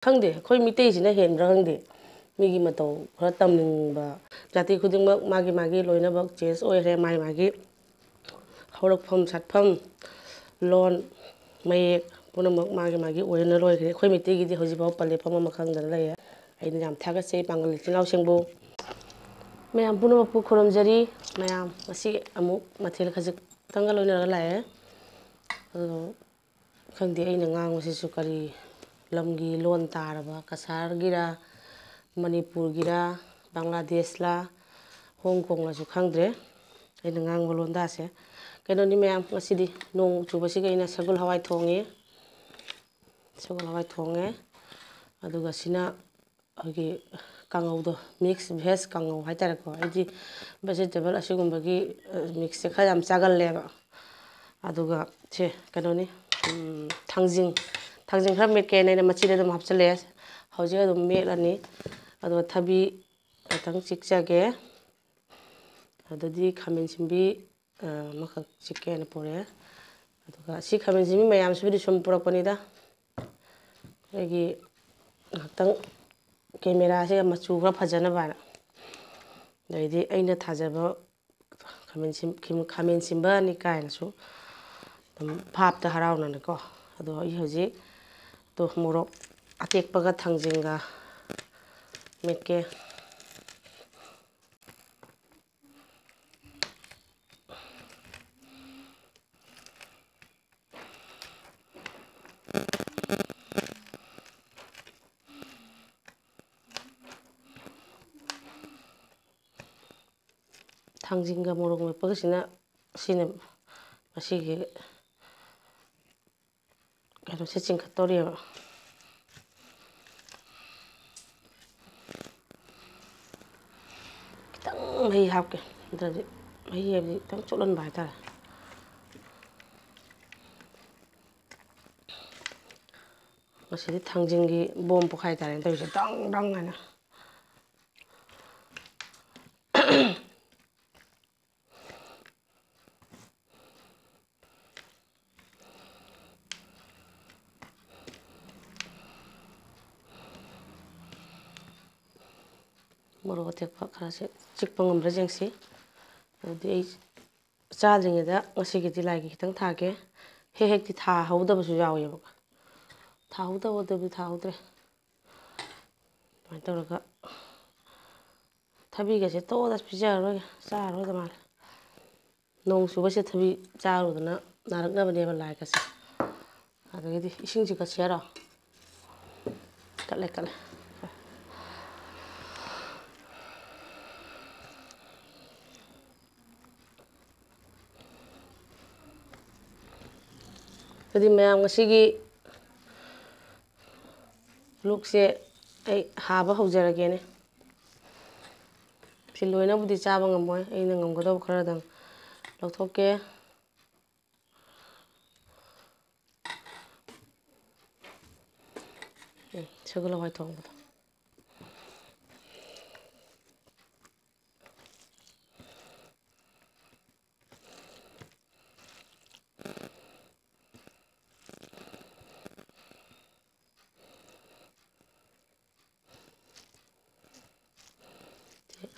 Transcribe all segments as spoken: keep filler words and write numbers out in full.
ꯈꯪꯗꯦ, ꯑꯩꯈꯣꯏ ꯃꯤꯇꯩꯁꯤꯅ ꯍꯦꯟꯕ꯭ꯔꯥ ꯈꯪꯗꯦ꯫ ꯃꯤꯒꯤ ꯃꯇꯧ ꯈꯔ ꯇꯝꯅꯤꯡꯕ꯫ ꯖꯥꯇꯤ ꯈꯨꯗꯤꯡꯃꯛ ꯃꯥꯒꯤ ꯃꯥꯒꯤ ꯂꯣꯏꯅꯃꯛ ꯆꯦꯟꯖ ꯑꯣꯏꯈ꯭ꯔꯦ, ꯃꯥꯒꯤ ꯃꯥꯒꯤ ꯍꯧꯔꯛꯐꯝ ꯁꯥꯠꯐꯝ, ꯂꯣꯟ, ꯃꯌꯦꯛ ꯄꯨꯝꯅꯃꯛ ꯃꯥꯒꯤ ꯃꯥꯒꯤ ꯑꯣꯏꯅ ꯂꯣꯏꯈ꯭ꯔꯦ꯫ ꯑꯩꯈꯣꯏ ꯃꯩꯇꯩꯒꯤꯗꯤ ꯍꯧꯖꯤꯛꯐꯥꯎ ꯄꯜꯂꯤꯐꯝ ꯑꯃ ꯈꯪꯗꯅ ꯂꯩꯔꯦ꯫ ꯑꯩꯅ ꯌꯥꯝ ꯊꯥꯒꯠꯆꯩ ꯄꯥꯡꯒꯜ ꯏꯆꯤꯜ ꯏꯅꯥꯎꯁꯤꯡꯕꯨ꯫ ꯃꯌꯥꯝ ꯄꯨꯝꯅꯃꯛꯄꯨ ꯈꯨꯔꯨꯝꯖꯔꯤ꯫ ꯃꯌꯥꯝ ꯉꯁꯤ ꯑꯃꯨꯛ ꯃꯊꯦꯜ ꯈꯖꯤꯛꯇꯪꯒ ꯂꯣꯏꯅꯔꯒ ꯂꯥꯛꯑꯦ꯫ ꯑꯗꯣ ꯈꯪꯗꯦ, ꯑꯩꯅ ꯉꯥꯡꯕꯁꯤꯁꯨ ꯀꯔꯤ ꯂꯝꯒꯤ ꯂꯣꯟ ꯇꯥꯔꯕ, ꯀꯁꯥꯔꯒꯤꯔ, ꯃꯅꯤꯄꯨꯔꯒꯤꯔ, ꯕꯪꯒ꯭ꯂꯥꯗꯦꯁꯂ, ꯍꯣꯡ ꯀꯣꯡꯂꯁꯨ ꯈꯪꯗ꯭ꯔꯦ ꯑꯩꯅ ꯉꯥꯡꯕ ꯂꯣꯟꯗꯥꯁꯦ꯫ ꯀꯩꯅꯣꯅꯤ ꯃꯌꯥꯝ, ꯉꯁꯤꯗꯤ ꯅꯣꯡ ꯆꯨꯕꯁꯤꯒ ꯑꯩꯅ ꯁꯒꯣꯜ ꯍꯋꯥꯏ ꯊꯣꯡꯉꯤ꯫ ꯁꯒꯣꯜ ꯍꯋꯥꯏ ꯊꯣꯡꯉꯦ꯫ ꯑꯗꯨꯒ ꯁꯤꯅ ꯑꯩꯈꯣꯏꯒꯤ ꯀꯥꯡꯉꯧꯗꯣ, ꯃꯤꯛꯁ ꯚꯦꯖ ꯀꯥꯡꯉꯧ ꯍꯥꯏꯇꯥꯔꯦꯀꯣ꯫ ꯑꯩꯗꯤ ꯚꯦꯖꯤꯇꯦꯕꯜ ꯑꯁꯤꯒꯨꯝꯕꯒꯤ, ꯑ, ꯃꯤꯛꯁꯁꯦ ꯈꯔ ꯌꯥꯝ ꯆꯥꯒꯜꯂꯦꯕ꯫ ꯑꯗꯨꯒ ꯁꯦ ꯀꯩꯅꯣꯅꯤ, ꯎꯝ, ꯊꯥꯡꯖꯤꯡ, ꯊꯥꯡꯖꯤꯡ ꯈꯔ ꯃꯦꯠꯀꯦꯅ ꯑꯩꯅ ꯃꯆꯤꯗ ꯑꯗꯨꯝ ꯍꯥꯞꯆꯤꯜꯂꯦ꯫ ꯍꯧꯖꯤꯛ ꯑꯗꯨꯝ ꯃꯦꯠꯂꯅꯤ꯫ ꯑꯗꯨꯒ ꯊꯕꯤ ꯈꯤꯇꯪ ꯆꯤꯛꯆꯒꯦ꯫ ꯑꯗꯨꯗꯤ ꯈꯥꯃꯦꯟ ꯑꯁꯤꯟꯕꯤ, ꯑ, ꯑꯃꯈꯛ ꯆꯤꯛꯀꯦꯅ ꯄꯨꯔꯛꯑꯦ꯫ ꯑꯗꯨꯒ ꯁꯤ ꯈꯥꯃꯦꯟ ꯑꯁꯤꯟꯕꯤ ꯃꯌꯥꯝꯁꯤꯕꯨꯗꯤ ꯁꯨꯝ ꯄꯨꯔꯛꯄꯅꯤꯗ꯫ ꯑꯩꯒꯤ ꯉꯥꯏꯍꯥꯛꯇꯪ ꯀꯦꯃꯦꯔꯥꯁꯦ ꯃꯆꯨ ꯈꯔ ꯐꯖꯅꯕ ꯍꯥꯏꯅ꯫ ꯑꯗꯩꯗꯤ ꯑꯩꯅ ꯊꯥꯖꯕ ꯈꯥꯃꯦꯟ ꯁꯤꯟ-, ꯈꯤꯝ-, ꯈꯥꯃꯦꯟ ꯁꯤꯟꯕꯅꯤ ꯀꯥꯏꯅꯁꯨ ꯑꯗꯨꯝ ꯚꯥꯞꯇ ꯍꯔꯥꯎꯅꯅꯀꯣ꯫ ꯑꯗꯣ ꯑꯩ ꯍꯧꯖꯤꯛ ꯇꯣ ꯃꯣꯔꯣꯛ ꯑꯇꯦꯛꯄꯒ ꯊꯥꯡꯖꯤꯡꯒ ꯃꯦꯠꯀꯦ꯫ ꯊꯥꯡꯖꯤꯡꯒ ꯃꯣꯔꯣꯛ ꯃꯦꯠꯄꯒꯁꯤꯅ, ꯁꯤꯅ ꯉꯁꯤꯒꯤ ꯀꯩꯅꯣꯁꯦ ꯆꯤꯡꯈꯠꯇꯧꯔꯤꯑꯕ꯫ ꯈꯤꯇꯪ ꯃꯍꯤ ꯍꯥꯞꯀꯦ, ꯅꯠꯇ꯭ꯔꯗꯤ ꯃꯍꯤ ꯍꯥꯏꯕꯗꯤ ꯈꯤꯇꯪ ꯆꯣꯠꯍꯟꯕ ꯍꯥꯏꯇꯥꯔꯦ꯫ ꯉꯁꯤꯗꯤ ꯊꯥꯡꯖꯤꯡꯒꯤ ꯕꯣꯝ ꯄꯣꯈꯥꯏ ꯇꯥꯔꯦꯅ ꯇꯧꯔꯤꯁꯦ, ꯗꯪ ꯗꯪ ꯍꯥꯏꯅ꯫ ꯃꯣꯔꯣꯛ ꯑꯇꯦꯛꯄ ꯈꯔꯁꯦ ꯆꯤꯛꯄ ꯉꯝꯕ꯭ꯔꯥ ꯌꯦꯡꯁꯤ꯫ ꯑꯗꯨꯗꯤ ꯑꯩ ꯆꯥꯗ꯭ꯔꯤꯉꯩꯗ ꯉꯁꯤꯒꯤꯗꯤ ꯂꯥꯏꯒꯤ ꯈꯤꯇꯪ ꯊꯥꯒꯦ꯫ ꯍꯦꯛ ꯍꯦꯛꯇꯤ ꯊꯥꯍꯧꯗꯕꯁꯨ ꯌꯥꯎꯋꯦꯕ꯫ ꯊꯥꯍꯧꯗꯕꯗꯨꯗꯤ ꯊꯥꯍꯧꯗ꯭ꯔꯦ꯫ ꯑꯗꯨꯃꯥꯏꯅ ꯇꯧꯔꯒ ꯊꯕꯤꯒꯁꯦ ꯇꯣꯛꯑꯗ ꯄꯤꯖꯔꯔꯣꯏꯒꯦ, ꯆꯥꯔꯔꯣꯏꯗ ꯃꯥꯜꯂꯦ꯫ ꯅꯣꯡ ꯆꯨꯕꯁꯦ ꯊꯕꯤ ꯆꯥꯔꯨꯗꯅ ꯅꯥꯔꯛꯅꯕꯅꯦꯕ ꯂꯥꯏꯒꯁꯦ꯫ ꯑꯗꯒꯤꯗꯤ ꯏꯁꯤꯡꯁꯤ ꯀꯠꯁꯤ ꯍꯥꯏꯔꯣ? ꯀꯠꯂꯦ, ꯀꯠꯂꯦ꯫ ꯑꯗꯨꯗꯤ ꯃꯌꯥꯝ, ꯉꯁꯤꯒꯤ ꯂꯨꯛꯁꯦ ꯑꯩ ꯍꯥꯕ ꯍꯧꯖꯔꯒꯦꯅꯦ꯫ ꯁꯤ ꯂꯣꯏꯅꯕꯨꯗꯤ ꯆꯥꯕ ꯉꯝꯃꯣꯏ, ꯑꯩꯅ ꯉꯝꯒꯗꯧꯕ ꯈꯔꯗꯪ ꯂꯧꯊꯣꯛꯀꯦ꯫ ꯎꯝ, ꯁꯒꯣꯜ ꯍꯋꯥꯏ ꯊꯣꯡꯕꯗꯣ꯫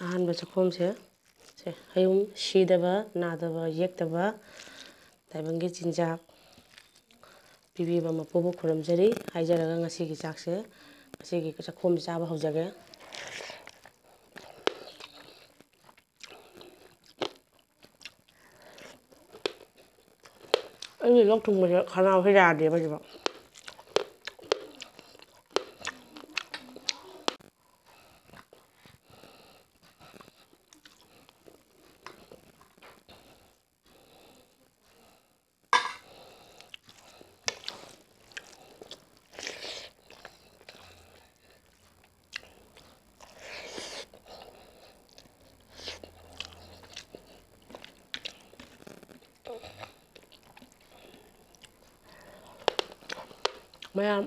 ꯑꯍꯥꯟꯕ ꯆꯥꯛꯈꯣꯝꯁꯦ, ꯁꯦ, ꯍꯌꯨꯝ ꯁꯤꯗꯕ, ꯅꯥꯗꯕ, ꯌꯦꯛꯇꯕ ꯇꯥꯏꯕꯪꯒꯤ ꯆꯤꯟꯖꯥꯛ ꯄꯤꯕꯤꯕ ꯃꯄꯨꯕꯨ ꯈꯨꯔꯨꯝꯖꯔꯤ ꯍꯥꯏꯖꯔꯒ, ꯉꯁꯤꯒꯤ ꯆꯥꯛꯁꯦ, ꯉꯁꯤꯒꯤ ꯆꯥꯛꯈꯣꯝꯁꯦ ꯆꯥꯕ ꯍꯧꯖꯒꯦ꯫ ꯑꯩꯒꯤ ꯂꯣꯛ ꯊꯨꯡꯕꯁꯦ ꯈꯅꯥꯎꯁꯦ ꯌꯥꯗꯦꯕ ꯍꯧꯖꯤꯛꯐꯥꯎ꯫ ꯃꯌꯥꯝ,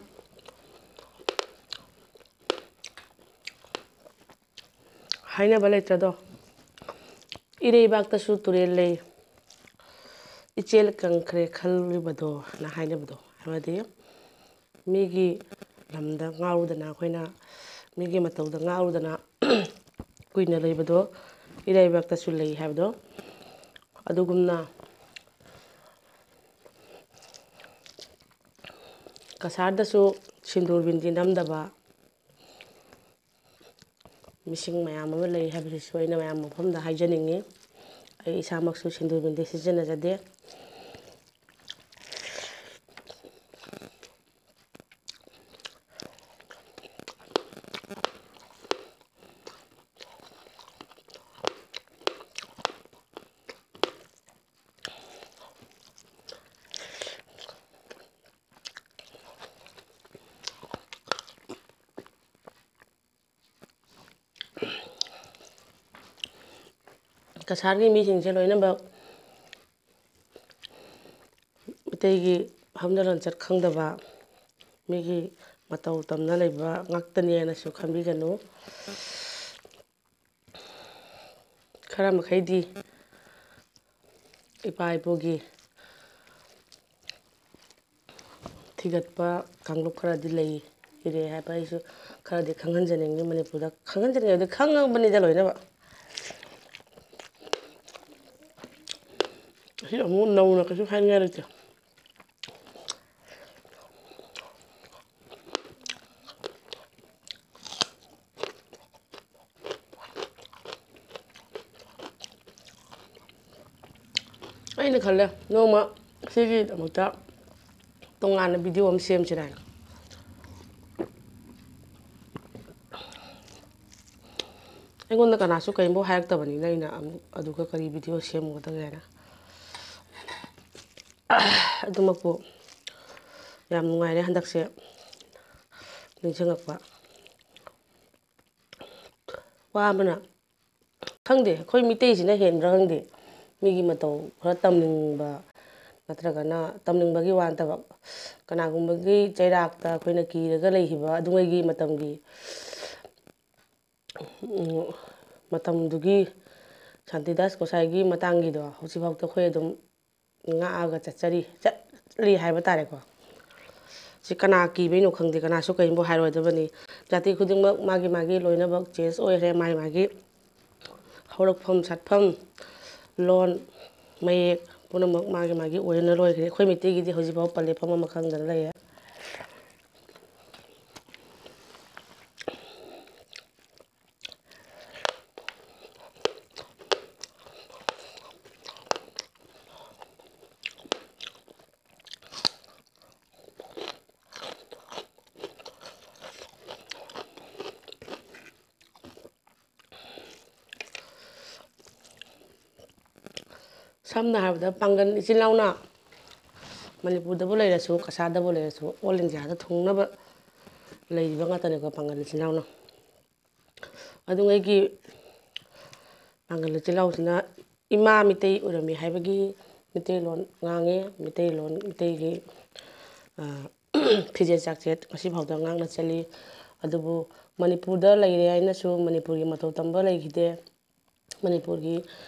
ꯍꯥꯏꯅꯕ ꯂꯩꯇ꯭ꯔꯗꯣ, "ꯏꯔꯩꯕꯥꯛꯇꯁꯨ ꯇꯨꯔꯦꯜ ꯂꯩ, ꯏꯆꯦꯜ ꯀꯪꯈ꯭ꯔꯦ ꯈꯜꯂꯤꯕꯗꯣ" ꯍꯥꯏꯅ ꯍꯥꯏꯅꯕꯗꯣ, ꯍꯥꯏꯕꯗꯤ ꯃꯤꯒꯤ ꯂꯝꯗ ꯉꯥꯎꯔꯨꯗꯅ, ꯑꯩꯈꯣꯏꯅ ꯃꯤꯒꯤ ꯃꯇꯧꯗ ꯉꯥꯎꯔꯨꯗꯅ, ꯀꯨꯏꯅ ꯂꯩꯕꯗꯣ ꯏꯔꯩꯕꯥꯛꯇꯁꯨ ꯂꯩ ꯍꯥꯏꯕꯗꯣ, ꯑꯗꯨꯒꯨꯝꯅ ꯀꯁꯥꯔꯗꯁꯨ ꯁꯤꯟꯗꯨꯔ ꯕꯤꯟꯗꯤ ꯅꯝꯗꯕ ꯃꯤꯁꯤꯡ ꯃꯌꯥꯝ ꯑꯃ ꯂꯩ ꯍꯥꯏꯕꯁꯤꯁꯨ ꯑꯩꯅ ꯃꯌꯥꯝ ꯃꯐꯝꯗ ꯍꯥꯏꯖꯅꯤꯡꯉꯤ꯫ ꯑꯩ ꯏꯁꯥꯃꯛꯁꯨ ꯁꯤꯟꯗꯨꯔ ꯕꯤꯟꯗꯤ ꯁꯤꯖꯤꯟꯅꯖꯗꯦ꯫ ꯀꯁꯥꯔꯒꯤ ꯃꯤꯁꯤꯡꯁꯦ ꯂꯣꯏꯅꯃꯛ ꯃꯤꯇꯩꯒꯤ ꯍꯧꯅ ꯂꯣꯟꯆꯠ ꯈꯪꯗꯕ, ꯃꯤꯒꯤ ꯃꯇꯧ ꯇꯝꯅ ꯂꯩꯕ ꯉꯥꯛꯇꯅꯦꯅꯁꯨ ꯈꯟꯕꯤꯒꯅꯨ꯫ ꯈꯔ ꯃꯈꯩꯗꯤ ꯏꯄꯥ ꯏꯄꯨꯒꯤ ꯊꯤꯒꯠꯄ ꯀꯥꯡꯂꯨꯞ ꯈꯔꯗꯤ ꯂꯩꯔꯦ ꯍꯥꯏꯕ ꯑꯩꯁꯨ ꯈꯔꯗꯤ ꯈꯪꯍꯟꯖꯅꯤꯡꯉꯤ꯫ ꯃꯅꯤꯄꯨꯔꯗ ꯈꯪꯍꯟꯖꯅꯤꯡꯉꯤ ꯍꯥꯏꯕꯗꯤ ꯈꯪꯉꯕꯅꯤꯗ ꯂꯣꯏꯅꯃꯛ꯫ ꯑꯁꯤ ꯑꯃꯨꯛ ꯅꯧꯅ ꯀꯩꯁꯨ ꯍꯥꯏꯅꯤꯡꯉꯥꯏ ꯂꯩꯇꯦ꯫ ꯑꯩꯅ ꯈꯜꯂꯦ, ꯅꯣꯡꯃ ꯁꯤꯒꯤꯗꯃꯛꯇ ꯇꯣꯉꯥꯟꯅ video ꯑꯃ ꯁꯦꯝꯁꯤꯔꯥ ꯍꯥꯏꯅ꯫ ꯑꯩꯉꯣꯟꯗ ꯀꯅꯥꯁꯨ ꯀꯔꯤꯝꯐꯥꯎ ꯍꯥꯏꯔꯛꯇꯕꯅꯤꯅ ꯑꯩꯅ ꯑꯃꯨꯛ ꯑꯗꯨꯒ ꯀꯔꯤ video ꯁꯦꯝꯒꯗꯒꯦ ꯍꯥꯏꯅ꯫ ꯑꯗꯨꯃꯛꯄꯨ ꯌꯥꯝ ꯅꯨꯡꯉꯥꯏꯔꯦ ꯍꯟꯗꯛꯁꯦ ꯅꯤꯡꯁꯤꯡꯉꯛꯄ꯫ ꯋꯥ ꯑꯃꯅ, ꯈꯪꯗꯦ, ꯑꯩꯈꯣꯏ ꯃꯤꯇꯩꯁꯤꯅ ꯍꯦꯟꯕ꯭ꯔꯥ ꯈꯪꯗꯦ, ꯃꯤꯒꯤ ꯃꯇꯧ ꯈꯔ ꯇꯝꯅꯤꯡꯕ, ꯅꯠꯇ꯭ꯔꯒꯅ ꯇꯝꯅꯤꯡꯕꯒꯤ ꯋꯥ ꯅꯠꯇꯕ, ꯀꯅꯥꯒꯨꯝꯕꯒꯤ ꯆꯩꯔꯥꯛꯇ ꯑꯩꯈꯣꯏꯅ ꯀꯤꯔꯒ ꯂꯩꯈꯤꯕ ꯑꯗꯨꯉꯩꯒꯤ ꯃꯇꯝꯒꯤ, ꯎꯝ, ꯃꯇꯝꯗꯨꯒꯤ ꯁꯥꯟꯇꯤꯗꯥꯁ ꯒꯣꯁꯥꯏꯒꯤ ꯃꯇꯥꯡꯒꯤꯗꯣ ꯍꯧꯖꯤꯛꯐꯥꯎꯗ ꯑꯩꯈꯣꯏ ꯑꯗꯨꯝ ꯉꯥꯛꯑꯒ ꯆꯠꯆꯔꯤ, ꯆꯠꯂꯤ ꯍꯥꯏꯕ ꯇꯥꯔꯦꯀꯣ꯫ ꯁꯤ ꯀꯅꯥ ꯀꯤꯕꯩꯅꯣ ꯈꯪꯗꯦ, ꯀꯅꯥꯁꯨ ꯀꯔꯤꯝꯕꯨ ꯍꯥꯏꯔꯣꯏꯗꯕꯅꯤ꯫ ꯖꯥꯇꯤ ꯈꯨꯗꯤꯡꯃꯛ ꯃꯥꯒꯤ ꯃꯥꯒꯤ ꯂꯣꯏꯅꯃꯛ ꯆꯦꯟꯖ ꯑꯣꯏꯈ꯭ꯔꯦ, ꯃꯥꯒꯤ ꯃꯥꯒꯤ ꯍꯧꯔꯛꯐꯝ ꯁꯥꯠꯐꯝ, ꯂꯣꯟ, ꯃꯌꯦꯛ ꯄꯨꯝꯅꯃꯛ ꯃꯥꯒꯤ ꯃꯥꯒꯤ ꯑꯣꯏꯅ ꯂꯣꯏꯈ꯭ꯔꯦ꯫ ꯑꯩꯈꯣꯏ ꯃꯩꯇꯩꯒꯤꯗꯤ ꯍꯧꯖꯤꯛꯐꯥꯎ ꯄꯜꯂꯤꯐꯝ ꯑꯃ ꯈꯪꯗꯅ ꯂꯩꯔꯦ꯫ ꯁꯝꯅ ꯍꯥꯏꯔꯕꯗ, ꯄꯥꯡꯒꯜ ꯏꯆꯤꯜ ꯏꯅꯥꯎꯅ ꯃꯅꯤꯄꯨꯔꯗꯕꯨ ꯂꯩꯔꯁꯨ, ꯀꯁꯥꯔꯗꯕꯨ ꯂꯩꯔꯁꯨ, ꯑꯣꯜ ꯏꯟꯗꯤꯌꯥꯗ ꯊꯨꯡꯅꯕ ꯂꯩꯔꯤꯕ ꯉꯥꯛꯇꯅꯤꯀꯣ ꯄꯥꯡꯒꯜ ꯏꯆꯤꯜ ꯏꯅꯥꯎꯅ꯫ ꯑꯗꯨꯉꯩꯒꯤ ꯄꯥꯡꯒꯜ ꯏꯆꯤꯜ ꯏꯅꯥꯎꯁꯤꯅ ꯏꯃꯥ ꯃꯤꯇꯩ ꯑꯣꯏꯔꯝꯃꯤ ꯍꯥꯏꯕꯒꯤ ꯃꯤꯇꯩꯂꯣꯟ ꯉꯥꯡꯉꯤ, ꯃꯤꯇꯩꯂꯣꯟ, ꯃꯤꯇꯩꯒꯤ, ꯑ, ꯐꯤꯖꯦꯠ ꯆꯥꯛꯆꯦꯠ ꯉꯁꯤꯐꯥꯎꯗ ꯉꯥꯛꯅ ꯆꯠꯂꯤ꯫ ꯑꯗꯨꯕꯨ ꯃꯅꯤꯄꯨꯔꯗ ꯂꯩꯔꯦ ꯍꯥꯏꯅꯁꯨ ꯃꯅꯤꯄꯨꯔꯒꯤ ꯃꯇꯧ ꯇꯝꯕ ꯂꯩꯈꯤꯗꯦ꯫ ꯃꯅꯤꯄꯨꯔꯒꯤ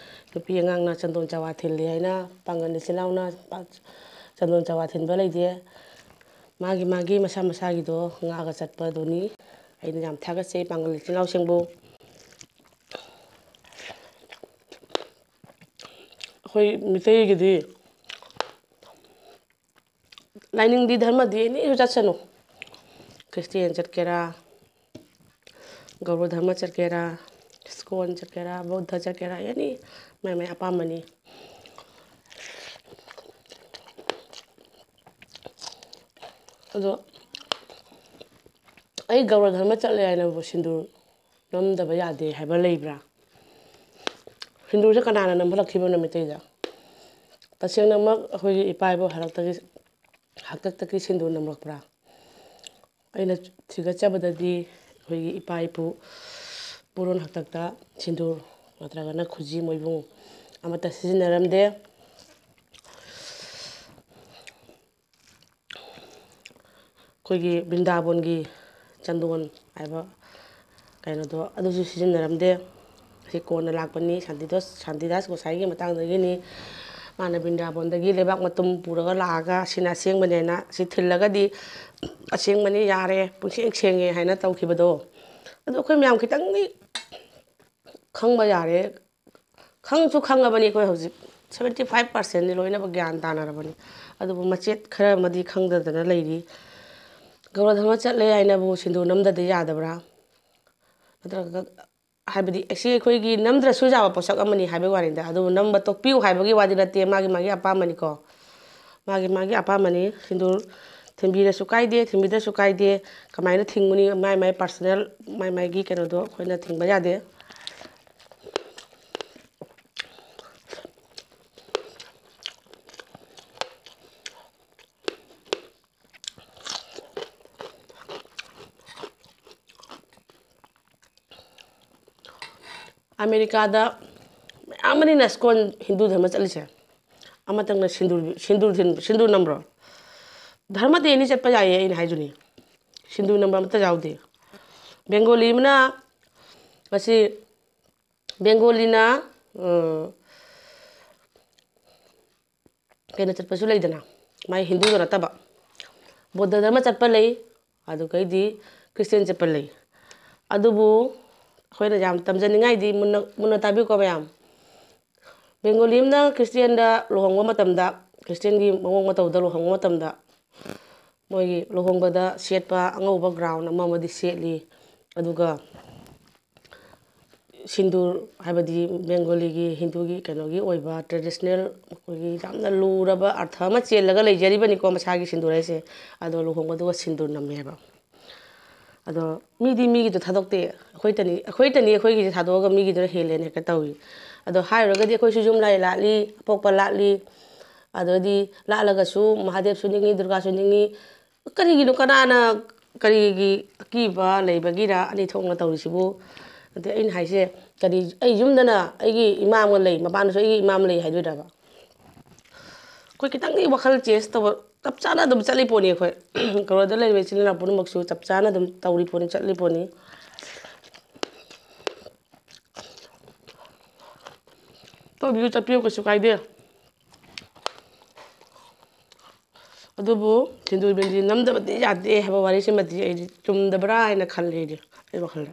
ꯅꯨꯄꯤ ꯑꯉꯥꯡꯅ ꯆꯟꯗꯣꯟ ꯆꯋꯥ ꯊꯤꯜꯂꯤ ꯍꯥꯏꯅ ꯄꯥꯡꯒꯜ ꯏꯆꯤꯜ ꯏꯅꯥꯎꯅ ꯄꯥꯛ-, ꯆꯟꯗꯣꯟ ꯆꯋꯥ ꯊꯤꯟꯕ ꯂꯩꯇꯦ꯫ ꯃꯥꯒꯤ ꯃꯥꯒꯤ ꯃꯁꯥ ꯃꯁꯥꯒꯤꯗꯣ ꯉꯥꯛꯑꯒ ꯆꯠꯄꯗꯨꯅꯤ꯫ ꯑꯩꯅ ꯌꯥꯝ ꯊꯥꯒꯠꯆꯩ ꯄꯥꯡꯒꯜ ꯏꯆꯤꯜ ꯏꯅꯥꯎꯁꯤꯡꯕꯨ꯫ ꯑꯩꯈꯣꯏ ꯃꯤꯇꯩꯒꯤꯗꯤ ꯂꯥꯏꯅꯤꯡꯗꯤ, ꯙꯔꯃꯗꯤ ꯑꯦꯅꯤꯁꯨ ꯆꯠꯁꯅꯨ, ꯈ꯭ꯔꯤꯁꯇꯤꯌꯥꯟ ꯆꯠꯀꯦꯔꯥ, ꯒꯧꯔ ꯙꯔꯃ ꯆꯠꯀꯦꯔꯥ, ꯏꯁꯀꯣꯟ ꯆꯠꯀꯦꯔꯥ, ꯕꯧꯗ ꯆꯠꯀꯦꯔꯥ, ꯑꯦꯅꯤ, ꯃꯥꯏ ꯃꯥꯏ ꯑꯄꯥꯝꯕꯅꯤ꯫ ꯑꯗꯣ ꯑꯩ ꯒꯧꯔ ꯙꯔꯃ ꯆꯠꯂꯦ ꯍꯥꯏꯅꯕꯨ ꯁꯤꯟꯗꯨꯔ ꯅꯝꯗꯕ ꯌꯥꯗꯦ ꯍꯥꯏꯕ ꯂꯩꯕ꯭ꯔꯥ? ꯁꯤꯟꯗꯨꯔꯁꯦ ꯀꯅꯥꯅ ꯅꯝꯍꯜꯂꯛꯈꯤꯕꯅꯣ ꯃꯩꯇꯩꯗ? ꯇꯁꯦꯡꯅꯃꯛ ꯑꯩꯈꯣꯏꯒꯤ ꯏꯄꯥ ꯏꯄꯨ ꯍꯥꯛꯇꯛꯇꯒꯤ, ꯍꯥꯛꯇꯛꯇꯒꯤ ꯁꯤꯟꯗꯨꯔ ꯅꯝꯂꯛꯄ꯭ꯔꯥ? ꯑꯩꯅ ꯊꯤꯒꯠꯆꯕꯗꯗꯤ ꯑꯩꯈꯣꯏꯒꯤ ꯏꯄꯥ ꯏꯄꯨ ꯄꯨꯔꯣꯟ ꯍꯥꯛꯇꯛꯇ ꯁꯤꯟꯗꯨꯔ ꯅꯠꯇ꯭ꯔꯒꯅ ꯈꯨꯖꯤ ꯃꯣꯏꯕꯨꯡ ꯑꯃꯠꯇ ꯁꯤꯖꯤꯟꯅꯔꯝꯗꯦ꯫ ꯑꯩꯈꯣꯏꯒꯤ ꯕ꯭ꯔꯤꯟꯗꯥꯕꯣꯟꯒꯤ ꯆꯟꯗꯣꯟ ꯍꯥꯏꯕ ꯀꯩꯅꯣꯗꯣ, ꯑꯗꯨꯁꯨ ꯁꯤꯖꯤꯟꯅꯔꯝꯗꯦ꯫ ꯁꯤ ꯀꯣꯟꯅ ꯂꯥꯛꯄꯅꯤ, ꯁꯥꯟꯇꯤꯗꯥꯁ, ꯁꯥꯟꯇꯤꯗꯥꯁ ꯒꯣꯁꯥꯏꯒꯤ ꯃꯇꯥꯡꯗꯒꯤꯅꯤ꯫ ꯃꯥꯅ ꯕ꯭ꯔꯤꯟꯗꯥꯕꯣꯟꯗꯒꯤ ꯂꯩꯕꯥꯛ ꯃꯇꯨꯝ ꯄꯨꯔꯒ ꯂꯥꯛꯑꯒ ꯁꯤꯅ ꯑꯁꯦꯡꯕꯅꯦꯅ, ꯁꯤ ꯊꯤꯜꯂꯒꯗꯤ ꯑꯁꯦꯡꯕꯅꯤ, ꯌꯥꯔꯦ, ꯄꯨꯡꯁꯦꯡ ꯁꯦꯡꯉꯦ ꯍꯥꯏꯅ ꯇꯧꯈꯤꯕꯗꯣ, ꯑꯗꯨ ꯑꯩꯈꯣꯏ ꯃꯌꯥꯝ ꯈꯤꯇꯪꯗꯤ ꯈꯪꯕ ꯌꯥꯔꯦ꯫ ꯈꯪꯁꯨ ꯈꯪꯉꯕꯅꯤ ꯑꯩꯈꯣꯏ ꯍꯧꯖꯤꯛ, seventy five percent ꯗꯤ ꯂꯣꯏꯅꯃꯛ ꯒ꯭ꯌꯥꯟ ꯇꯥꯅꯔꯕꯅꯤ꯫ ꯑꯗꯨꯕꯨ ꯃꯆꯦꯠ ꯈꯔ ꯑꯃꯗꯤ ꯈꯪꯗꯗꯅ ꯂꯩꯔꯤ꯫ ꯒꯧꯔ ꯙꯔꯃ ꯆꯠꯂꯦ ꯍꯥꯏꯅꯕꯨ ꯁꯤꯟꯗꯨꯔ ꯅꯝꯗꯗꯤ ꯌꯥꯗꯕ꯭ꯔꯥ? ꯅꯠꯇ꯭ꯔꯒ, ꯍꯥꯏꯕꯗꯤ, ꯑꯁꯤ ꯑꯩꯈꯣꯏꯒꯤ ꯅꯝꯗ꯭ꯔꯁꯨ ꯌꯥꯕ ꯄꯣꯠꯁꯛ ꯑꯃꯅꯤ ꯍꯥꯏꯕꯒꯤ ꯋꯥꯅꯤꯗ꯫ ꯑꯗꯨꯕꯨ ꯅꯝꯕ ꯇꯣꯛꯄꯤꯌꯨ ꯍꯥꯏꯕꯒꯤ ꯋꯥꯗꯤ ꯅꯠꯇꯦ, ꯃꯥꯒꯤ ꯃꯥꯒꯤ ꯑꯄꯥꯝꯕꯅꯤꯀꯣ꯫ ꯃꯥꯒꯤ ꯃꯥꯒꯤ ꯑꯄꯥꯝꯕꯅꯤ꯫ ꯁꯤꯟꯗꯨꯔ ꯊꯤꯟꯕꯤꯔꯁꯨ ꯀꯥꯏꯗꯦ, ꯊꯤꯟꯕꯤꯗ꯭ꯔꯁꯨ ꯀꯥꯏꯗꯦ꯫ ꯀꯃꯥꯏꯅ ꯊꯤꯡꯒꯅꯤ? ꯃꯥꯏ ꯃꯥꯏ personal, ꯃꯥꯏ ꯃꯥꯏꯒꯤ ꯀꯩꯅꯣꯗꯣ ꯑꯩꯈꯣꯏꯅ ꯊꯤꯡꯕ ꯌꯥꯗꯦ꯫ ꯑꯃꯦꯔꯤꯀꯥꯗ ꯃꯌꯥꯝ ꯑꯃꯅꯤꯅ ꯁ꯭ꯀꯣꯟ ꯍꯤꯟꯗꯨ ꯙꯔꯃ ꯆꯠꯂꯤꯁꯦ꯫ ꯑꯃꯇꯪꯅ ꯁꯤꯟꯗꯨꯔ, ꯁꯤꯟꯗꯨꯔ ꯊꯤꯟ-, ꯁꯤꯟꯗꯨꯔ ꯅꯝꯕ꯭ꯔꯣ? ꯙꯔꯃ ꯗꯦ ꯑꯅꯤ ꯆꯠꯄ ꯌꯥꯏꯌꯦ, ꯑꯩꯅ ꯍꯥꯏꯗꯨꯅꯤ꯫ ꯁꯤꯟꯗꯨꯔ ꯅꯝꯕ ꯑꯃꯠꯇ ꯌꯥꯎꯗꯦ꯫ ꯕꯦꯡꯒꯣꯂꯤ ꯑꯃꯅ ꯉꯁꯤ, ꯕꯦꯡꯒꯣꯂꯤꯅ, ꯑ, ꯀꯩꯅꯣ ꯆꯠꯄꯁꯨ ꯂꯩꯗꯅ, ꯃꯥꯏ ꯍꯤꯟꯗꯨꯗ ꯅꯠꯇꯕ, ꯕꯧꯗ ꯙꯔꯃ ꯆꯠꯄ ꯂꯩ, ꯑꯗꯨꯒꯩꯗꯤ ꯈ꯭ꯔꯤꯁꯇꯦꯟ ꯆꯠꯄ ꯂꯩ꯫ ꯑꯗꯨꯕꯨ ꯑꯩꯈꯣꯏꯅ ꯌꯥꯝ ꯇꯝꯖꯅꯤꯡꯉꯥꯏꯗꯤ, ꯃꯨꯟꯅ, ꯃꯨꯟꯅ ꯇꯥꯕꯤꯌꯨꯀꯣ ꯃꯌꯥꯝ꯫ ꯕꯦꯡꯒꯣꯂꯤ ꯑꯃꯅ ꯈ꯭ꯔꯤꯁꯇꯦꯟꯗ ꯂꯨꯍꯣꯡꯕ ꯃꯇꯝꯗ, ꯈ꯭ꯔꯤꯁꯇꯦꯟꯒꯤ ꯃꯑꯣꯡ ꯃꯇꯧꯗ ꯂꯨꯍꯣꯡꯕ ꯃꯇꯝꯗ, ꯃꯣꯏꯒꯤ ꯂꯨꯍꯣꯡꯕꯗ ꯁꯦꯠꯄ ꯑꯉꯧꯕ gown ꯑꯃ ꯑꯃꯗꯤ ꯁꯦꯠꯂꯤ꯫ ꯑꯗꯨꯒ ꯁꯤꯟꯗꯨꯔ ꯍꯥꯏꯕꯗꯤ ꯕꯦꯡꯒꯣꯂꯤꯒꯤ, ꯍꯤꯟꯗꯨꯒꯤ ꯀꯩꯅꯣꯒꯤ ꯑꯣꯏꯕ traditional, ꯑꯩꯈꯣꯏꯒꯤ ꯌꯥꯝꯅ ꯂꯨꯔꯕ ꯑꯔꯊ ꯑꯃ ꯆꯦꯜꯂꯒ ꯂꯩꯖꯔꯤꯕꯅꯤꯀꯣ ꯃꯁꯥꯒꯤ ꯁꯤꯟꯗꯨꯔ ꯍꯥꯏꯁꯦ꯫ ꯑꯗꯣ ꯂꯨꯍꯣꯡꯕꯗꯨꯒ ꯁꯤꯟꯗꯨꯔ ꯅꯝꯃꯦꯕ꯫ ꯑꯗꯣ ꯃꯤꯗꯤ ꯃꯤꯒꯤꯗꯣ ꯊꯥꯗꯣꯛꯇꯦ꯫ ꯑꯩꯈꯣꯏꯇꯅꯤ, ꯑꯩꯈꯣꯏꯇꯅꯤ ꯑꯩꯈꯣꯏꯒꯤꯁꯦ ꯊꯥꯗꯣꯛꯑꯒ ꯃꯤꯒꯤꯗꯨꯅ ꯍꯦꯜꯂꯦꯅ ꯍꯦꯛꯇ ꯇꯧꯏ꯫ ꯑꯗꯣ ꯍꯥꯏꯔꯨꯔꯒꯗꯤ ꯑꯩꯈꯣꯏꯁꯨ ꯌꯨꯝ ꯂꯥꯏ ꯂꯥꯠꯂꯤ, ꯑꯄꯣꯛꯄ ꯂꯥꯠꯂꯤ, ꯑꯗꯨꯗꯤ ꯂꯥꯠꯂꯒꯁꯨ ꯃꯍꯥꯗꯦꯕꯁꯨ ꯅꯤꯡꯉꯤ, ꯗꯨꯔꯒꯥꯁꯨ ꯅꯤꯡꯉꯤ꯫ ꯀꯔꯤꯒꯤꯅꯣ? ꯀꯅꯥꯅ ꯀꯔꯤꯒꯤ ꯑꯀꯤꯕ ꯂꯩꯕꯒꯤꯔ ꯑꯅꯤ ꯊꯣꯛꯅ ꯇꯧꯔꯤꯁꯤꯕꯨ? ꯑꯗꯩ ꯑꯩꯅ ꯍꯥꯏꯁꯦ, ꯀꯔꯤ, ꯑꯩ ꯌꯨꯝꯗꯅ ꯑꯩꯒꯤ ꯏꯃꯥ ꯑꯃ ꯂꯩ, ꯃꯄꯥꯟꯗꯁꯨ ꯑꯩꯒꯤ ꯏꯃꯥ ꯑꯃ ꯂꯩ ꯍꯥꯏꯗꯣꯏꯔꯕ? ꯑꯩꯈꯣꯏ ꯈꯤꯇꯪꯗꯤ ꯋꯥꯈꯜ change ꯇꯧꯕ, ꯆꯞ ꯆꯥꯅ ꯑꯗꯨꯝ ꯆꯠꯂꯤ ꯄꯣꯠꯅꯤ꯫ ꯑꯩꯈꯣꯏ ꯀꯔꯣꯔꯗ ꯂꯩꯔꯤꯕ ꯏꯆꯤꯜ ꯏꯅꯥꯎ ꯄꯨꯝꯅꯃꯛꯁꯨ ꯆꯞ ꯆꯥꯅ ꯑꯗꯨꯝ ꯇꯧꯔꯤ ꯄꯣꯠꯅꯤ, ꯆꯠꯂꯤ ꯄꯣꯠꯅꯤ꯫ ꯇꯧꯕꯤꯌꯨ, ꯆꯠꯄꯤꯌꯨ, ꯀꯩꯁꯨ ꯀꯥꯏꯗꯦ꯫ ꯑꯗꯨꯕꯨ ꯁꯤꯟꯗꯨꯔ ꯕꯤꯟꯗꯤ ꯅꯝꯗꯕꯗꯤ ꯌꯥꯗꯦ ꯍꯥꯏꯕ ꯋꯥꯔꯤꯁꯤꯃꯗꯤ ꯑꯩꯗꯤ ꯆꯨꯝꯗꯕ꯭ꯔꯥ ꯍꯥꯏꯅ ꯈꯜꯂꯦ ꯑꯩꯗꯤ, ꯑꯩ ꯋꯥꯈꯜꯗ꯫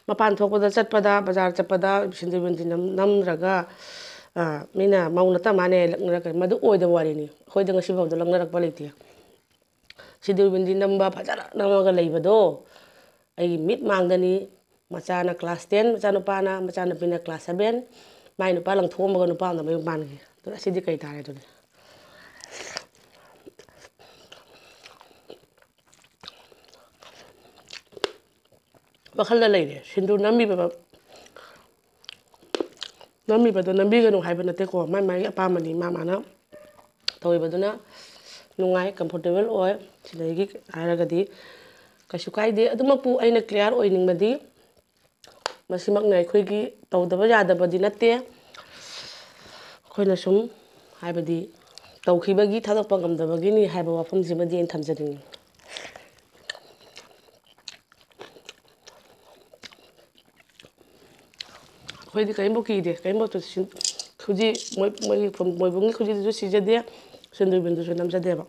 ꯃꯄꯥꯟ ꯊꯣꯛꯄꯗ, ꯆꯠꯄꯗ, ꯕꯖꯥꯔ ꯆꯠꯄꯗ ꯁꯤꯟꯗꯨꯔ ꯕꯤꯟꯗꯤ ꯅꯝ-, ꯅꯝꯗ꯭ꯔꯒ, ꯑ, ꯃꯤꯅ ꯃꯧ ꯅꯠꯇ ꯃꯥꯅꯦ ꯂꯛꯅꯔꯛꯀꯅꯤ꯫ ꯃꯗꯨ ꯑꯣꯏꯗꯕ ꯋꯥꯔꯤꯅꯤ꯫ ꯑꯩꯈꯣꯏꯗ ꯉꯁꯤꯐꯥꯎꯗ ꯂꯛꯅꯔꯛꯄ ꯂꯩꯇꯦ꯫ ꯁꯤꯟꯗꯨꯔ ꯕꯤꯟꯗꯤ ꯅꯝꯕ ꯐꯖꯅ ꯅꯝꯃꯒ ꯂꯩꯕꯗꯣ ꯑꯩꯒꯤ ꯃꯤꯠ ꯃꯥꯡꯗꯅꯤ꯫ ꯃꯆꯥꯅ class ten, ꯃꯆꯥꯅꯨꯄꯥꯅ, ꯃꯆꯥꯅꯨꯄꯤꯅ class seven, ꯃꯥꯏ ꯅꯨꯄꯥ ꯂꯪꯊꯣꯛꯑꯝꯃꯒ ꯅꯨꯄꯥ ꯑꯃꯗ ꯃꯌꯨꯝ ꯄꯥꯟꯈꯤ꯫ ꯑꯗꯨ ꯑꯁꯤꯗꯤ ꯀꯩ ꯇꯥꯔꯦ ꯑꯗꯨꯗꯤ? ꯋꯥꯈꯜꯗ ꯂꯩꯔꯦ꯫ ꯁꯤꯟꯗꯨꯔ ꯅꯝꯃꯤꯕ, ꯅꯝꯃꯤꯕꯗꯣ ꯅꯝꯕꯤꯒꯅꯨ ꯍꯥꯏꯕ ꯅꯠꯇꯦꯀꯣ, ꯃꯥꯏ ꯃꯥꯏꯒꯤ ꯑꯄꯥꯝꯕꯅꯤ꯫ ꯃꯥ ꯃꯥꯅ ꯇꯧꯔꯤꯕꯗꯨꯅ ꯅꯨꯡꯉꯥꯏ, comfortable ꯑꯣꯏ꯫ ꯁꯤꯗꯒꯤ ꯍꯥꯏꯔꯒꯗꯤ ꯀꯩꯁꯨ ꯀꯥꯏꯗꯦ꯫ ꯑꯗꯨꯃꯛꯄꯨ ꯑꯩꯅ clear ꯑꯣꯏꯅꯤꯡꯕꯗꯤ, ꯃꯁꯤꯃꯛꯅ ꯑꯩꯈꯣꯏꯒꯤ ꯇꯧꯗꯕ ꯌꯥꯗꯕꯗꯤ ꯅꯠꯇꯦ꯫ ꯑꯩꯈꯣꯏꯅ ꯁꯨꯝ, ꯍꯥꯏꯕꯗꯤ, ꯇꯧꯈꯤꯕꯒꯤ ꯊꯥꯗꯣꯛꯄ ꯉꯝꯗꯕꯒꯤꯅꯤ ꯍꯥꯏꯕ ꯋꯥꯐꯝꯁꯤꯃꯗꯤ ꯑꯩꯅ ꯊꯝꯖꯅꯤꯡꯉꯤ꯫ ꯑꯩꯈꯣꯏꯗꯤ ꯀꯔꯤꯝꯐꯥꯎ ꯀꯤꯗꯦ, ꯀꯔꯤꯝꯐꯥꯎ ꯁꯤꯟ-, ꯈꯨꯖꯤ, ꯃꯣꯏ-, ꯃꯣꯏꯒꯤ ꯐꯨ-, ꯃꯣꯏꯕꯨꯡꯒꯤ ꯈꯨꯖꯤꯗꯨꯁꯨ ꯁꯤꯖꯗꯦ, ꯁꯤꯟꯗꯨꯔ ꯕꯤꯟꯗꯨꯁꯨ ꯅꯝꯖꯗꯦꯕ꯫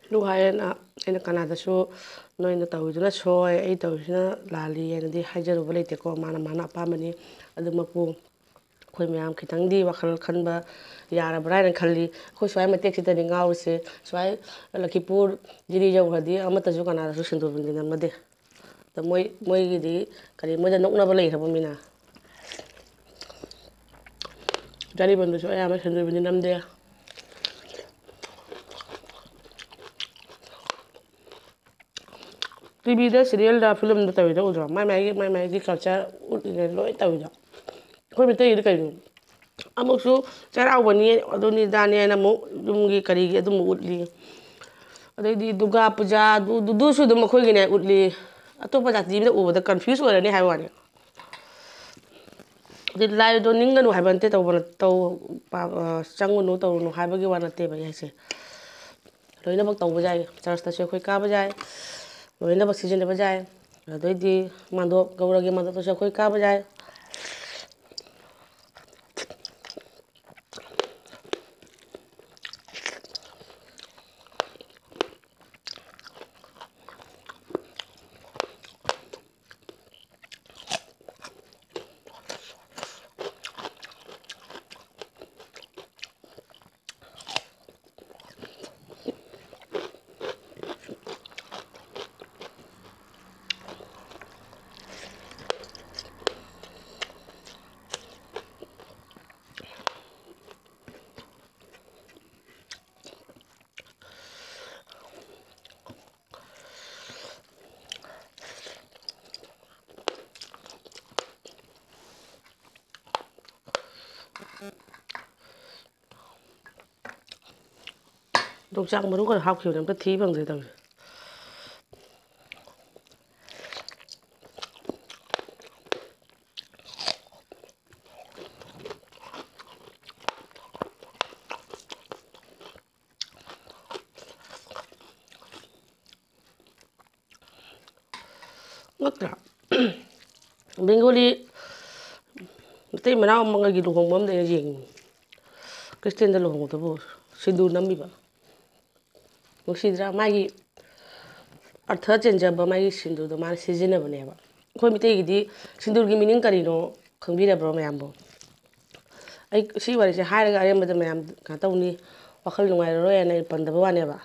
ꯑꯗꯨ ꯍꯥꯏꯔꯦꯅ ꯑꯩꯅ ꯀꯅꯥꯗꯁꯨ "ꯅꯣꯏꯅ ꯇꯧꯔꯤꯗꯨꯅ ꯁꯣꯏ, ꯑꯩ ꯇꯧꯔꯤꯁꯤꯅ ꯂꯥꯜꯂꯤ" ꯍꯥꯏꯅꯗꯤ ꯍꯥꯏꯖꯔꯨꯕ ꯂꯩꯇꯦꯀꯣ꯫ ꯃꯥꯅ ꯃꯥꯅ ꯑꯄꯥꯝꯕꯅꯤ꯫ ꯑꯗꯨꯃꯛꯄꯨ ꯑꯩꯈꯣꯏ ꯃꯌꯥꯝ ꯈꯤꯇꯪꯗꯤ ꯋꯥꯈꯜ ꯈꯟꯕ ꯌꯥꯔꯕ꯭ꯔꯥ ꯍꯥꯏꯅ ꯈꯜꯂꯤ꯫ ꯑꯩꯈꯣꯏ ꯁ꯭ꯋꯥꯏ ꯃꯇꯦꯛꯁꯤꯗꯗꯤ ꯉꯥꯎꯔꯤꯁꯦ꯫ ꯁ꯭ꯋꯥꯏ ꯂꯈꯤꯄꯨꯔ, ꯖꯤꯔꯤ ꯌꯧꯈ꯭ꯔꯗꯤ ꯑꯃꯠꯇꯁꯨ ꯀꯅꯥꯗꯁꯨ ꯁꯤꯟꯗꯨꯔ ꯕꯤꯟꯗꯤ ꯅꯝꯅꯗꯦ꯫ ꯑꯗ ꯃꯣꯏ, ꯃꯣꯏꯒꯤꯗꯤ ꯀꯔꯤ, ꯃꯣꯏꯗ ꯅꯣꯛꯅꯕ ꯂꯩꯈ꯭ꯔꯕ ꯃꯤꯅ? ꯖꯥꯔꯤꯕꯟꯗꯨꯁꯨ ꯑꯌꯥꯝꯕ ꯁꯤꯟꯗꯨꯔ ꯕꯤꯟꯗꯤ ꯅꯝꯗꯦ꯫ ꯇꯤꯚꯤꯗ, ꯁꯤꯔꯤꯌꯦꯜꯗ, ꯐꯤꯂꯝꯗ ꯇꯧꯔꯤꯗꯣ ꯎꯗ꯭ꯔꯣ? ꯃꯥꯏ ꯃꯥꯏꯒꯤ, ꯃꯥꯏ ꯃꯥꯏꯒꯤ culture ꯎꯠꯂꯤꯉꯩ ꯂꯣꯏ ꯇꯧꯔꯤꯗꯣ꯫ ꯑꯩꯈꯣꯏ ꯃꯩꯇꯩꯒꯤꯗꯤ ꯀꯩꯅꯣ? ꯑꯃꯨꯛꯁꯨ ꯆꯩꯔꯥꯎꯕꯅꯤ, ꯑꯗꯨꯅꯤ, ꯑꯗꯥꯅꯤ ꯍꯥꯏꯅ ꯑꯃꯨꯛ ꯌꯨꯝꯒꯤ ꯀꯔꯤꯒꯤ ꯑꯗꯨꯝꯕ ꯎꯠꯂꯤ꯫ ꯑꯗꯩꯗꯤ ꯗꯨꯔꯒꯥ ꯄꯨꯖꯥ, ꯑꯗꯨ, ꯑꯗꯨ, ꯑꯗꯨꯁꯨ ꯑꯗꯨꯝ ꯑꯩꯈꯣꯏꯒꯤꯅꯦ ꯎꯠꯂꯤ꯫ ꯑꯇꯣꯞꯄ ꯖꯥꯇꯤ ꯑꯃꯗ ꯎꯕꯗ confuse ꯑꯣꯏꯔꯅꯤ ꯍꯥꯏꯕ ꯋꯥꯅꯤ꯫ ꯑꯗꯩ ꯂꯥꯏꯗꯣ ꯅꯤꯡꯒꯅꯨ ꯍꯥꯏꯕ ꯅꯠꯇꯦ, ꯇꯧꯕ ꯅꯠ-, ꯇꯧ-, ꯄꯥ-, ꯑ, ꯆꯪꯉꯨꯅꯨ, ꯇꯧꯔꯨꯅꯨ ꯍꯥꯏꯕꯒꯤ ꯋꯥ ꯅꯠꯇꯦꯕ ꯑꯩ ꯍꯥꯏꯁꯦ꯫ ꯂꯣꯏꯅꯃꯛ ꯇꯧꯕ ꯌꯥꯏ, ꯆꯔꯆꯇꯁꯨ ꯑꯩꯈꯣꯏ ꯀꯥꯕ ꯌꯥꯏ, ꯂꯣꯏꯅꯃꯛ ꯁꯤꯖꯤꯟꯅꯕ ꯌꯥꯏ꯫ ꯑꯗꯩꯗꯤ ꯃꯥꯟꯗꯣꯞ, ꯒꯧꯔꯒꯤ ꯃꯥꯟꯗꯣꯞꯇꯁꯨ ꯑꯩꯈꯣꯏ ꯀꯥꯕ ꯌꯥꯏ꯫ ꯌꯣꯡꯆꯥꯛ ꯃꯔꯨ ꯈꯔ ꯍꯥꯞꯈꯤꯕꯅꯦ, ꯑꯝꯇ ꯊꯤ ꯐꯪꯗ꯭ꯔꯦ ꯇꯧꯔꯤꯁꯦ꯫ ꯉꯛꯇ꯭ꯔꯥ? ꯕꯦꯡꯒꯣꯂꯤ ꯃꯇꯩ ꯃꯅꯥꯎ ꯑꯃꯒꯤ ꯂꯨꯍꯣꯡꯕ ꯑꯃꯗ ꯑꯩꯅ ꯌꯦꯡꯉꯤ꯫ ꯈ꯭ꯔꯤꯁꯇꯦꯟꯗ ꯂꯨꯍꯣꯡꯕꯗꯕꯨ ꯁꯤꯟꯗꯨꯔ ꯅꯝꯃꯤꯕ꯫ ꯅꯨꯡꯁꯤꯗ꯭ꯔꯥ? ꯃꯥꯒꯤ ꯑꯔꯊ ꯆꯦꯟꯖꯕ ꯃꯥꯒꯤ ꯁꯤꯟꯗꯨꯔꯗꯣ ꯃꯥꯅ ꯁꯤꯖꯤꯟꯅꯕꯅꯦꯕ꯫ ꯑꯩꯈꯣꯏ ꯃꯤꯇꯩꯒꯤꯗꯤ ꯁꯤꯟꯗꯨꯔꯒꯤ meaning ꯀꯔꯤꯅꯣ ꯈꯪꯕꯤꯔꯕ꯭ꯔꯣ ꯃꯌꯥꯝꯕꯨ? ꯑꯩ ꯁꯤ ꯋꯥꯔꯤꯁꯦ ꯍꯥꯏꯔꯒ ꯑꯔꯦꯝꯕꯗ ꯃꯌꯥꯝ ꯀꯩꯅꯣ ꯇꯧꯅꯤ, ꯋꯥꯈꯜ ꯅꯨꯡꯉꯥꯏꯔꯔꯣꯏ ꯍꯥꯏꯅ ꯑꯩ ꯄꯟꯗꯕ ꯋꯥꯅꯦꯕ꯫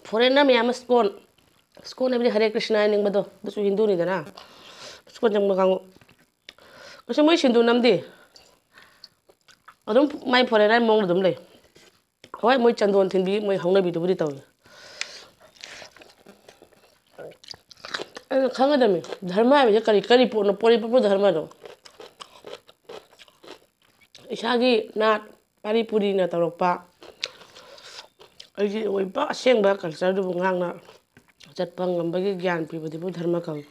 Foreigner ꯃꯌꯥꯝ ꯑꯃ ꯁ꯭ꯀꯣꯟ, ꯁ꯭ꯀꯣꯟ ꯍꯥꯏꯕꯗꯤ ꯍꯔꯦ ꯀ꯭ꯔꯤꯁꯅ ꯍꯥꯏꯅꯤꯡꯕꯗꯣ, ꯑꯗꯨꯁꯨ ꯍꯤꯟꯗꯨꯅꯤꯗꯅ꯫ ꯁ꯭ꯀꯣꯟ ꯆꯪꯕ ꯀꯥꯡꯕꯨ꯫ ꯀꯩꯁꯨ ꯃꯣꯏ ꯁꯤꯟꯗꯨ ꯅꯝꯗꯦ꯫ ꯑꯗꯨꯝ ꯃꯥꯏ ꯐꯣꯔꯦꯟꯅꯔ ꯃꯑꯣꯡꯗ ꯑꯗꯨꯝ ꯂꯩ꯫ ꯍꯣꯏ, ꯃꯣꯏ ꯆꯟꯗꯣꯟ ꯊꯤꯟꯕꯤ, ꯃꯣꯏ ꯍꯧꯅꯕꯤꯗꯨꯕꯨꯗꯤ ꯇꯧꯏ꯫ ꯑꯩꯅ ꯈꯪꯒꯗꯕꯅꯤ, ꯙꯔꯃ ꯍꯥꯏꯕꯁꯦ ꯀꯔꯤ, ꯀꯔꯤ ꯄꯣꯠꯅꯣ? ꯄꯣꯔꯤ ꯄꯨꯄꯨ ꯙꯔꯃꯗꯣ꯫ ꯏꯁꯥꯒꯤ ꯅꯥꯠ, ꯄꯥꯔꯤ ꯄꯨꯔꯤꯅ ꯇꯧꯔꯛꯄ, ꯑꯩꯒꯤ ꯑꯣꯏꯕ ꯑꯁꯦꯡꯕ ꯀꯜꯆꯔꯗꯨꯕꯨ ꯉꯥꯛꯅ ꯆꯠꯄ ꯉꯝꯕꯒꯤ ꯒ꯭ꯌꯥꯟ ꯄꯤꯕꯗꯨꯕꯨ ꯙꯔꯃ ꯀꯧꯏ꯫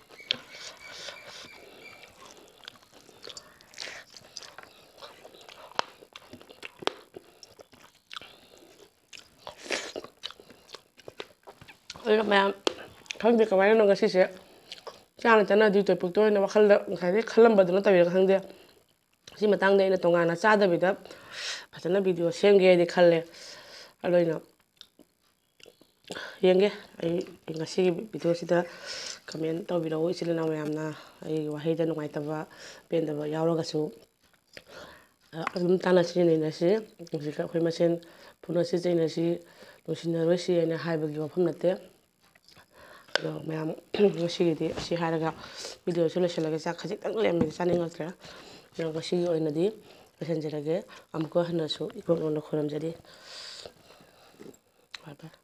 ꯑꯗꯨꯅ ꯃꯌꯥꯝ, ꯈꯪꯗꯦ ꯀꯃꯥꯏꯅꯅꯣ ꯉꯁꯤꯁꯦ ꯆꯥꯅ ꯆꯥꯅꯗꯤ ꯇꯣꯄꯤꯛꯇ ꯑꯣꯏꯅ ꯋꯥꯈꯜꯗ ꯉꯁꯥꯏꯗꯒꯤ ꯈꯜꯂꯝꯕꯗꯨ ꯅꯠꯇꯕꯤꯔ ꯈꯪꯗꯦ, ꯁꯤ ꯃꯇꯥꯡꯗ ꯑꯩꯅ ꯇꯣꯉꯥꯟꯅ ꯆꯥꯗꯕꯤꯗ ꯐꯖꯅ ꯚꯤꯗꯤꯑꯣ ꯁꯦꯝꯒꯦ ꯍꯥꯏꯗꯤ ꯈꯜꯂꯦ꯫ ꯑꯗꯣ ꯑꯩꯅ ꯌꯦꯡꯒꯦ꯫ ꯑꯩ ꯉꯁꯤꯒꯤ ꯚꯤꯗꯤꯑꯣꯁꯤꯗ ꯀꯃꯦꯟ ꯇꯧꯕꯤꯔꯛꯎ, ꯏꯆꯤꯜ ꯏꯅꯥꯎ ꯃꯌꯥꯝꯅ꯫ ꯑꯩꯒꯤ ꯋꯥꯍꯩꯗ ꯅꯨꯡꯉꯥꯏꯇꯕ, ꯄꯦꯟꯗꯕ ꯌꯥꯎꯔꯒꯁꯨ, ꯑꯗꯨꯝ ꯇꯥꯟꯅꯁꯤ, ꯅꯩꯅꯁꯤ꯫ ꯍꯧꯖꯤꯛ ꯑꯩꯈꯣꯏ ꯃꯁꯦꯟ ꯐꯨꯅꯁꯤ, ꯆꯩꯅꯁꯤ, ꯅꯨꯡꯁꯤꯅꯔꯣꯏꯁꯤ ꯍꯥꯏꯅ ꯍꯥꯏꯕꯒꯤ ꯋꯥꯐꯝ ꯅꯠꯇꯦ꯫ ꯑꯗꯣ ꯃꯌꯥꯝ, ꯉꯁꯤꯒꯤꯗꯤ ꯑꯁꯤ ꯍꯥꯏꯔꯒ ꯚꯤꯗꯤꯑꯣꯁꯤ ꯂꯣꯏꯁꯤꯜꯂꯒꯦ꯫ ꯆꯥꯛ ꯈꯖꯤꯛꯇꯪ ꯂꯩꯔꯝꯃꯦ, ꯆꯥꯅꯤꯡꯉꯛꯇ꯭ꯔꯦ꯫ ꯑꯗꯣ ꯉꯁꯤꯒꯤ ꯑꯣꯏꯅꯗꯤ ꯂꯣꯏꯁꯤꯟꯖꯔꯒꯦ꯫ ꯑꯃꯨꯛꯀ ꯍꯟꯅꯁꯨ ꯏꯀꯣꯛ ꯅꯣꯟꯅ ꯈꯨꯔꯨꯝꯖꯔꯤ꯫ ꯕꯥꯏ ꯕꯥꯏ꯫